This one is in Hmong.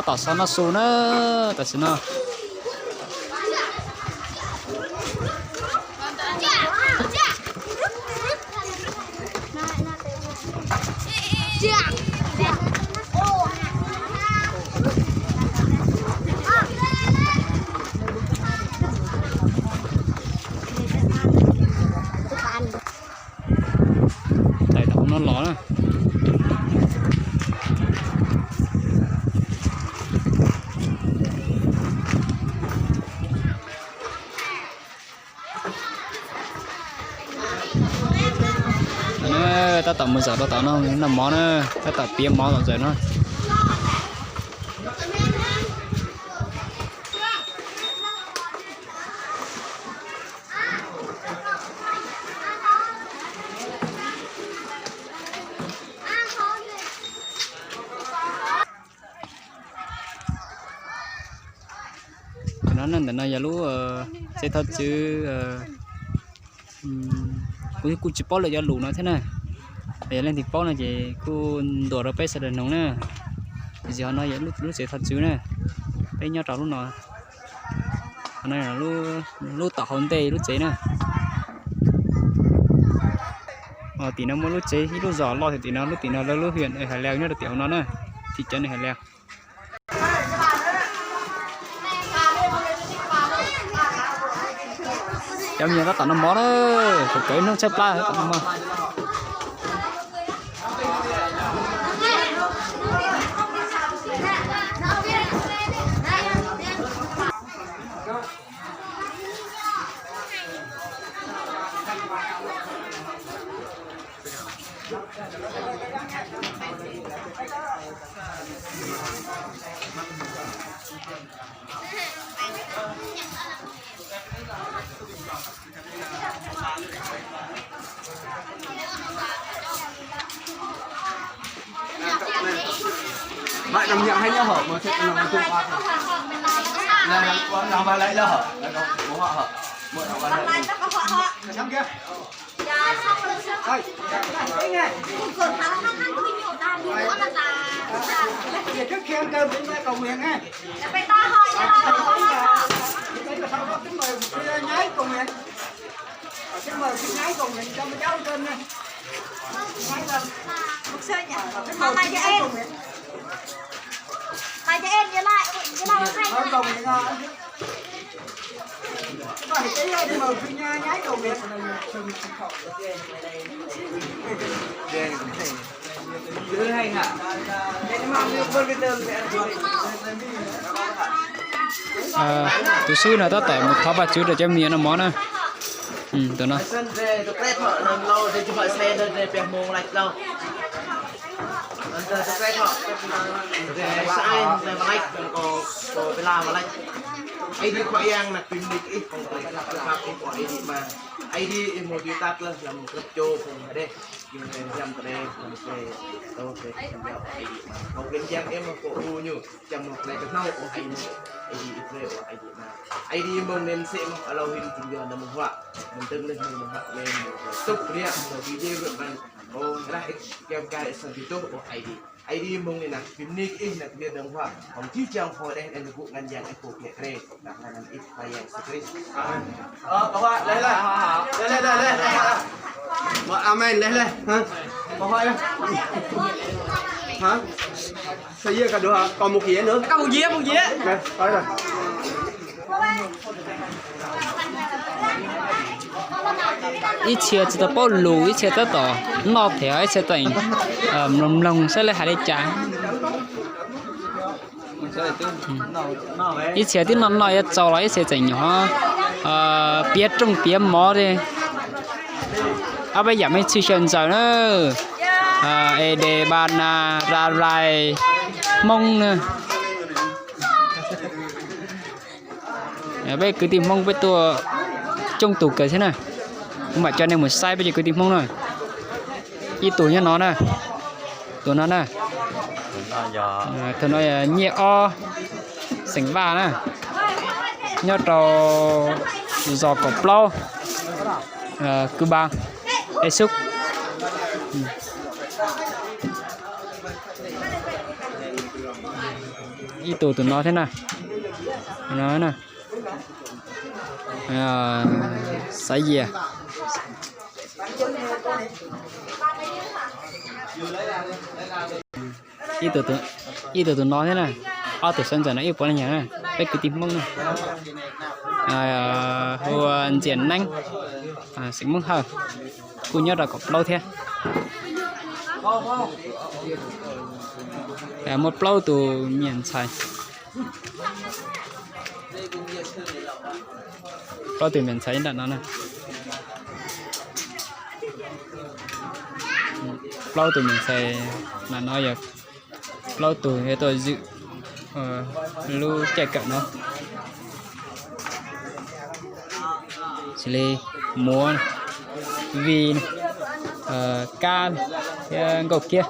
Tom xov no xu na, tam sim no. Tais tom no los na. Tab tom mus zawm rau tom no noj mov na, tab tom piav mov tom zawm no. Qhov no ntawm no yog lub tsev thov txwv. Kuv kuj tsis paub lawv cov lus no thiab na. Yog leej twg paub no ces kuj ntuas rau peb sawv daws mloog na. Tiam sis qhov no yog lub tsev thov txwv na, peb nyob rau lub no. Qhov no lub tom hauv ntej lub tsev na. Tim no muaj lub tsev ib lub zos loj tim no, lub tim no lawv lub huyện Haileos nyob rau tim hauv no na, thị trấn Haileos. Cov me nyuam tab tom noj mov na, thaum kawg ib hnub tshaib plab tab tom noj mov. Mẹ đồng nhận hay nhớ hả? Mà thích lòng chung qua. Là lòng ba lấy đó hả? Là lòng của họ hả? Mượn lòng ba lấy. Sắm kia. Ê. Về trước khi ăn cơm chúng ta cầu nguyện nghe. Sau đó chúng mời, chúng mời xin nhái cầu nguyện cho mấy cháu ăn cơm nha. Mục sư nhỉ? Mà mày cho em. Mày cho em với lại, với lại mày. Cầu nguyện à. Các bạn hãy đi mời xin nhái cầu nguyện. Tus xib hwb no tab tom mus thov Vajtswv rau cov me nyuam noj mov na. Tus no. Ai di mong nen se mong alo hin jing yo nam mong huam, mong dơng leh mong huam len, túc riam mong video lượt ban, ô rah ib kiam kai san ti túc, ô Ai Di. Ai Di mong nen na, pim nik ih na, kmir dơng huam, hong jih jang pho deh nen kuk ngan yang ih kuk leh tre, na ngan ih Khua Yang Yexus Khrist. Amen leh leh. Hả? Có hỏi không? Hả? Sao giờ cả đứa hả? Còn một dĩa nữa? Còn một dĩa, một dĩa. Nè, tới rồi. Ib txhia tsis tau paub lus, ib txhia tab tom noj thiab, ib txhia tseem mloog mloog saib lawv hais li cas. Ib txhia twb noj noj yuav txaus los ib txhia tseem nyuam piav rooj piav mov li. Ob peb yam me txhij xyaw ntxaws na, es de ba na, ra rai, hmoob na. Peb kwv tij hmoob peb tuaj coob tus kawg thiab na. Kuv mam coj nej mus saib peb cov kwv tij hmoob na. Ib tug nyob no na, tus no na, tus no Nyiaj Ob, xeem Vaj na, nyob rau zos kaum plaub, Kws Npas, Ej Xub. Ib tug tus no thiab na. No na. Xav Yias. Ib tug tus no thiab na. Ob tug sawv ntxawm no ib puas leej yog na, peb kwv tij Hmoob na. Hu ua Ntxias Neeb, xeem Hmoob Hawj, kuj nyob rau kaum plaub thiab. Muaj plaub tus me nyuam ntxhais, plaub tus me nyuam ntxhais nram no na. Plaub tus me nyuam ntxhais nram no yog plaub tus yuav tuaj zwm lub caij kawm no. Xws li Muav, Vij, Kab thiab Nkauj Kiab.